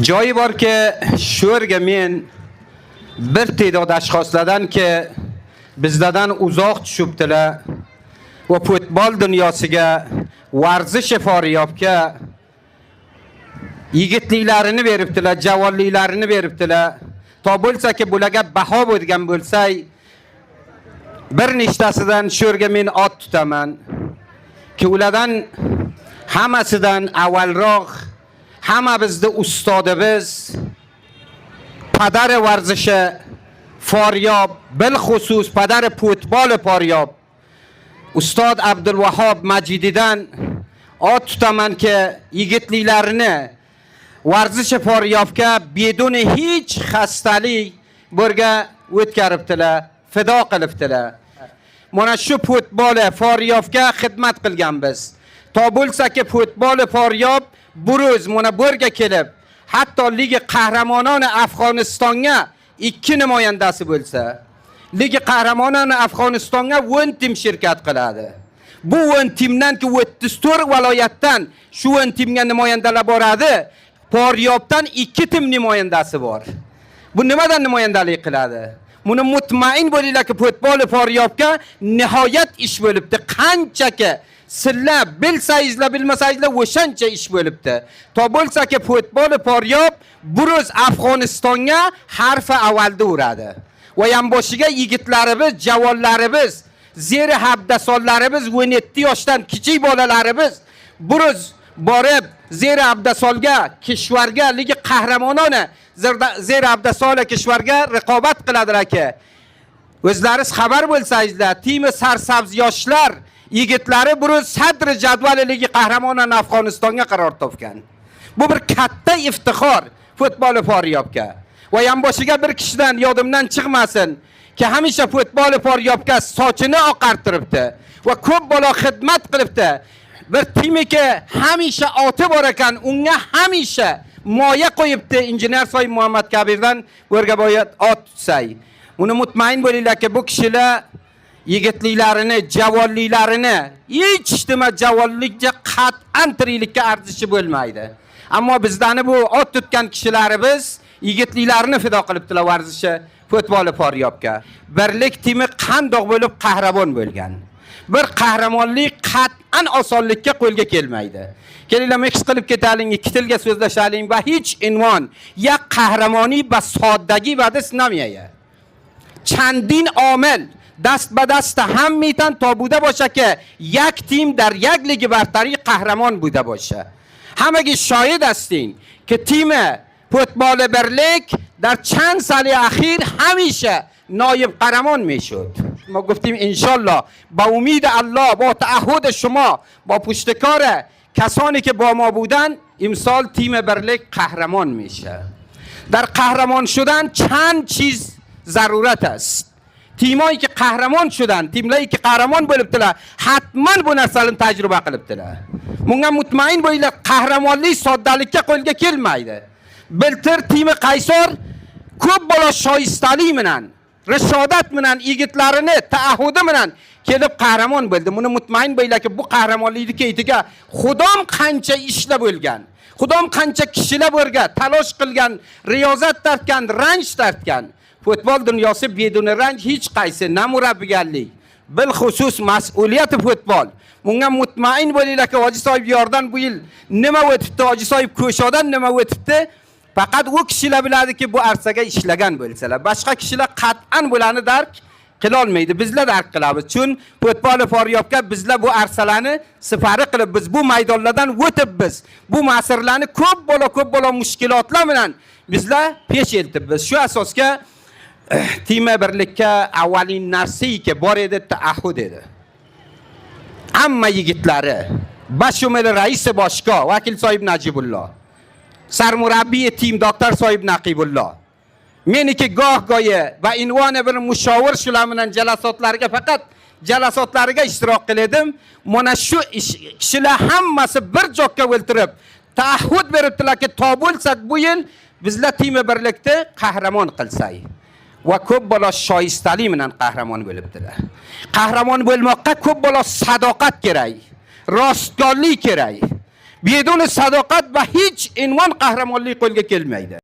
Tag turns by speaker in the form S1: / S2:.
S1: Joyi borki, shu yerga men bir te'dod ashxoslardan ki bizlardan uzoq tushibdilar va futbol dunyosiga, varzish Faryobga yigitliklarini beribdilar, javonliklarini beribdilar. To bo'lsa-ki bularga baho bo'lgan bo'lsak, bir nechtasidan shu yerga men ot tutaman. Ki ulardan hammasidan avvalroq hamma bizni ustodimiz, padari varzishi Foryob, bilxusus padari futboli Foryob, Ustod Abdulvahob Majididan ot tutamanki, yigitliklarini varzishi Faryobga beduni hech xastalik birga o'tkazibdilar, fido qilibdilar. Mana shu futboli Faryobga xizmat qilganmiz. To bo'lsa-ki futboli Faryob buruz mana bu yerga kelib, hatto Liga Qahramononi Afg'onistonga ikki namoyandasi bo'lsa, Liga Qahramononi Afg'onistonga 10 tim shirkat qiladi. Bu 10 timdan ki 34 viloyatdan shu 10 timga namoyandalar boradi. Faryobdan 2 tim namoyandasi bor. Bu nimadan namoyandalik qiladi? Buni mutmain bo'linglarki, futbol Faryobga nihoyat ish bo'libdi. Qanchaki sizlar bilsangizlar, bilmasangizlar, o'shancha ish bo'libdi. To bo'lsa-ki futbol Faryob buruz Afg'onistonga harfi avvalda uradi. Va yonboshiga yigitlarimiz, javonlarimiz, zeri habdasollarimiz, 17 yoshdan kichik bolalarimiz buruz borib zeri abdasolga, kishvarga, Liga Qahramononi zeri abdasola kishvarga raqobat qiladilar aka. O'zlaringiz xabar bo'lsangizlar, timi sarsabz yoshlar yigitlari buruz sadri jadvali Ligi Qahramononi Afg'onistonga qaror topgan. Bu bir katta iftixor futboli Faryobga. Va yonboshiga bir kishidan yodimdan chiqmasin ki, hamisha futboli Faryobga sochini oqartiribdi va ko'p bola xizmat qilibdi. Bir timiki hamisha oti bor ekan, unga hamisha moya qo'yibdi injener sohib Muhammad Kabirdan bu boya ot tutsay. Uni mutmain bo'linglarki, bu kishilar yigitliklarini, javonliklarini hech nima javonlikka qat'an tiriklikka arzishi bo'lmaydi. Ammo bizdani bu ot tutgan kishilarimiz yigitliklarini fido qilibdilar varzishi futboli Faryobga. Birlik timi qandoq bo'lib qahramon bo'lgan. Bir qahramonlik qat'an osonlikka qo'lga kelmaydi. Kelinglar, mix qilib ketaling, ikki tilga so'zlashaling va hech unvon ya qahramoniy va soddagi vadis namiyaya. Чандин омил даст ба даст ҳам метан то буда боша ки як тим дар як лиги бартарӣ қаҳрамон буда боша. Ҳамагӣ шоҳид ҳастин ки тими футболи Бирлик дар чанд соли ахир ҳамеша ноиб қаҳрамон мешуд. Мо гуфтим, иншаллоҳ, ба умиди Аллоҳ, бо таъаҳҳуди шумо, бо пуштикор касоне ки бо мо будан, имсол тими Бирлик қаҳрамон меша. Дар қаҳрамон шудан чанд чиз зарурат аст. Тимое ки қаҳрамон шудан, тимлari ки қаҳрамон bo'libdilar, hatman bu narsani tajriba qilibdilar. Bunga mutmain bo'linglar, qahramonlik soddalikka qo'lga kelmaydi. Biltir timi Qaysor ko'p bola shoistalik bilan, rashodat bilan, yigitlarini taahhudi bilan kelib qahramon bo'ldi. Buni mutmain bo'linglarki, bu qahramonlikni keytiga Xudom qancha ishlar bo'lgan. Xudom qancha kishilar birga talosh qilgan, riyozat tortgan, ranj tortgan. Futbol dunyosi beduni ranj hech qaysi na murabbiylik, bilxusus mas'uliyati futbol. Bunga mutmain bo'linglarki, Hoji sohib yordan bu yil nima o'tibdi, Hoji sohib Ko'shodan nima o'tibdi? Faqat u kishilar biladiki, bu arsaga ishlagan bo'lsalar. Boshqa kishilar qat'an bularni dark qilolmaydi. Bizlar dark qilamiz. Chun futbol Faryobga bizlar bu arsalarni sifari qilib, biz bu maydonlardan o'tib biz bu masirlarni ko'p bola ko'p bola mushkilotlar bilan bizlar pesh eltibmiz. Shu asosga tima birlikka avvalin narsaki bor edi, taahhud edi. Hamma yigitlari, bashumili raisi boshqa vakil sohib Najibulloh, sarmurabbiy tim doktor sohib Naqibulloh. Meniki goh-goyi va invoni bir mushovir shular bilan jalasotlarga faqat jalasotlariga ishtirok qiladim. Mana shu kishilar hammasi bir joyga o'ltirib taahhud beribdilarki, to bo'lsak bu yil bizlar timi birlikda qahramon qilsak. Va ko'p bola shoistalik bilan qahramon bo'libdilar. Qahramon bo'lmoqqa ko'p bola sadoqat kerak, rostgonlik kerak. Beduni sadoqat va hech unvon qahramonlik qo'lga kelmaydi.